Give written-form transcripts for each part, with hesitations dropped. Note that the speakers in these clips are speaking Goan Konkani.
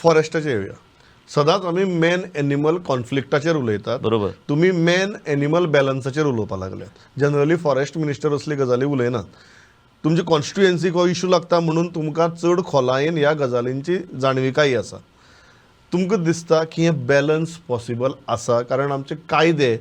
फॉरेस्टाचेर येवया. सदांच आमी मॅन एनिमल कॉन्फ्लिक्टाचेर उलयतात. तुमी मॅन एनिमल बॅलन्साचेर उलोवपाक लागल्यात. जनरली फॉरेस्ट मिनिस्टर असली गजाली उलयनात. तुमचे कॉन्स्टिट्युएन्सीक हो इशू लागता म्हणून तुमकां चड खोलायेन ह्या गजालींची जाणविकाय आसा. तुमकां दिसता की हें बॅलन्स पॉसिबल आसा? कारण आमचे कायदे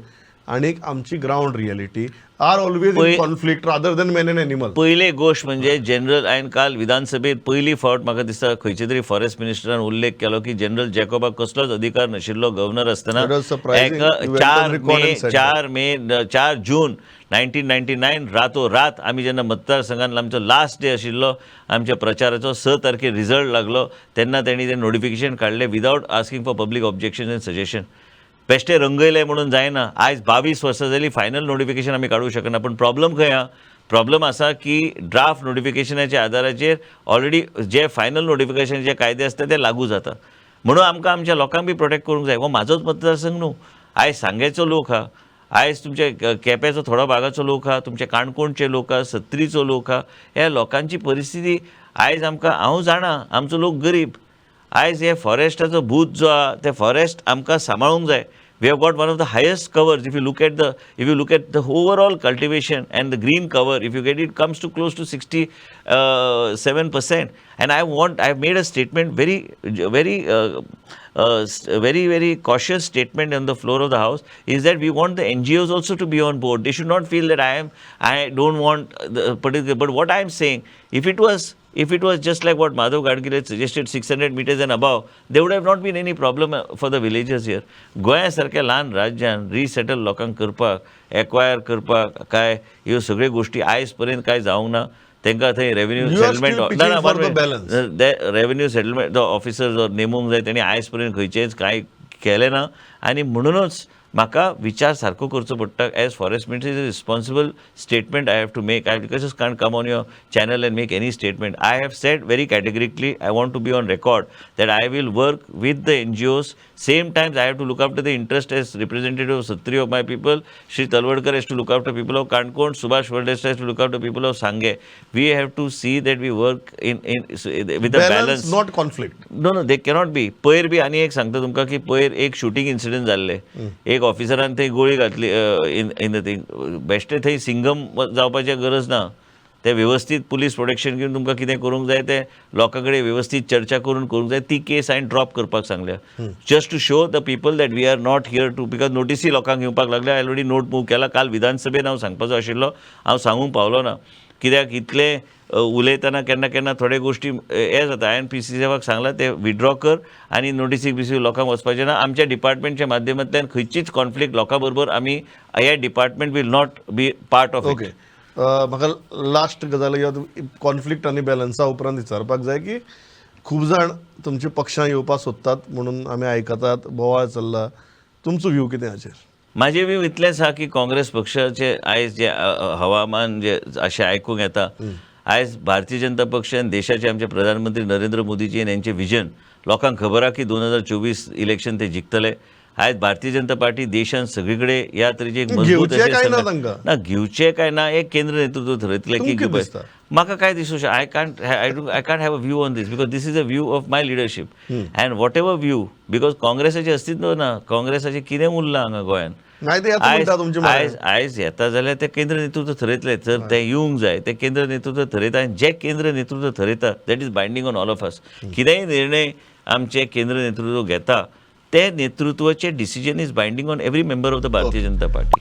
आनी आमची ground reality are always in conflict rather than man and animal. पयले गोश्ट म्हणजे जनरल, हांवें काल विधानसभेत पयली फावट म्हाका दिसता खंयचे तरी फॉरेस्ट मिनिस्टरान उल्लेख केलो की जनरल जॅकोबाक कसलोच अधिकार नाशिल्लो गव्हर्नर आसतना. That was surprising. एका You went on 4 record May and said. 4 मे, 4 जून 1999, रातोरात आमी जेन्ना मतदारसंघान आमचो लास्ट डे आशिल्लो आमच्या प्रचाराचो, 6 तारखेर रिजल्ट लागलो तेन्ना तेणी तें नोटिफिकेशन काडलें without asking for public objection and suggestion. बेश्टे रंगयलें म्हणून जायना. आयज 22 वर्सां जालीं, फायनल नोटिफिकेशन आमी काडूंक शकना. पूण प्रॉब्लम खंय आहा? प्रॉब्लम आसा की ड्राफ्ट नोटिफिकेशनाच्या आदाराचेर ऑलरेडी जे फायनल नोटिफिकेशन जे कायदे आसता ते लागू जाता. म्हणून आमकां आमच्या लोकांक बी प्रोटेक्ट करूंक जाय. हो म्हाजोच मतदारसंघ न्हू, आयज सांगेचो लोक आहा, आयज तुमचे केप्याचो थोडो भागाचो लोक आहा, तुमचे काणकोणचे लोक आहा, सत्तरीचो लोक आहा. ह्या लोकांची परिस्थिती आयज आमकां, हांव जाणा, आमचो लोक गरीब. आयज हे फॉरेस्टाचो भूत जो आहा, ते फॉरेस्ट आमकां सांबाळूंक जाय. We have got one of the highest covers. If you look at the overall cultivation and the green cover, if you get, it comes to close to 67%. And I have made a statement, very very very very cautious statement on the floor of the house, is that we want the NGOs also to be on board. They should not feel that I don't want the particular. But what I am saying, if it was just like what Madhav Gadgil had suggested, 600 meters and above, there would have not been any problem for the villagers here. गोंया सारख्या ल्हान राज्यान रिसेटल लोकांक करपाक, एक्वायर करपाक काय ह्यो सगळ्यो गोश्टी आयज पर्यंत काय जावंक ना. तांकां थंय revenue You are still settlement pitching for the balance. Revenue settlement officer जो नेमूंक जाय, तेणी आयज पर्यंत खंयचेच कांय केलें ना. आनी म्हणूनच म्हाका विचार सारको करचो पडटा. As forest minister is a responsible statement I have to make. I just can't come on your channel and make any statement. I have said very categorically, I want to be on record that I will work with the NGOs. Same times, I have to look after the interest as representative of Sattari of my people. Shri Talwadkar has to look after people of Canacona. Subhash Phaldesai has to look after people of Sanguem. We have to see that we work in with a balance. Balance, not conflict. No, they cannot be. पयर बी आनी एक सांगता तुमकां की पयर एक शुटींग इन्सिडंट जाल्ले. एक ऑफिसरान थंय गोळी घातली इन इन the thing. बेश्टे थंय सिंगम जावपाची गरज ना. ते वेवस्थीत पुलीस प्रोटेक्शन घेवन तुमकां कितें करूंक जाय तें लोकां कडेन वेवस्थीत चर्चा करून करूंक जाय. ती केस हांवें ड्रॉप करपाक सांगल्या, just to show the people that we are not here to, because नोटीसी लोकांक येवपाक लागल्या. ऑलरेडी नोट मूव केला. काल विधानसभेन हांव सांगपाचो आशिल्लो, हांव सांगूंक पावलो ना, कित्याक इतलें उलयतना केन्ना केन्ना थोड्यो गोश्टी हें जाता. हांवें पीसीसीएफाक सांगलां, ते विड्रॉ कर आनी नोटीसीक बिसी लोकांक वचपाचें ना. आमच्या डिपार्टमेंटच्या माध्यमांतल्यान खंयचीच कॉन्फ्लिक्ट लोकां बरोबर आमी, हे department will not be part of. Okay, म्हाका लास्ट गजाल कॉन्फ्लिक्ट आनी बॅलन्सा उपरांत विचारपाक जाय की खूब जाण तुमच्या पक्षां येवपाक सोदतात म्हणून आमी आयकतात, बोवाळ चल्ला. तुमचो व्यू कितें हाचेर? माझे व्यू इतलेंच आहा की काँग्रेस पक्षाचे आयज जे हवामान जे अशें आयकूंक येता, आयज भारतीय जनता पक्ष आनी देशाचे आमचे प्रधानमंत्री नरेंद्र मोदीजी आनी यांचे विजन लोकांक खबर आहा की 2024 इलेक्शन ते जिखतले. आयज भारतीय जनता पार्टी देशांत सगळी कडेन ह्या तरेची एक मजबूत घेवचें अशें काय ना संघ- तांकां? ना, घेवचें काय ना हे केंद्र नेतृत्व थरयतलें की तुमकां घेवपाक. दिसता? म्हाका काय दिसूं शकता, I can't have a view on these because this is a view of my leadership and what ever view, because काँग्रेसाचें अस्तित्व ना. काँग्रेसाचें कितें उरलां हांगा गोंयांत? नाही ते येता म्हणटा तुमचे आयज आयज येता जाल्यार ते केंद्र नेतृत्व थरयतले. जर ते येवंक जाय, ते केंद्र नेतृत्व थरयता आनी जे केंद्र नेतृत्व थरयता, that is binding on all of us. कितेंय निर्णय आमचे केंद्र नेतृत्व घेता, ते नेतृत्वाचे decision is binding on every member of the Bharatiya Janata Party.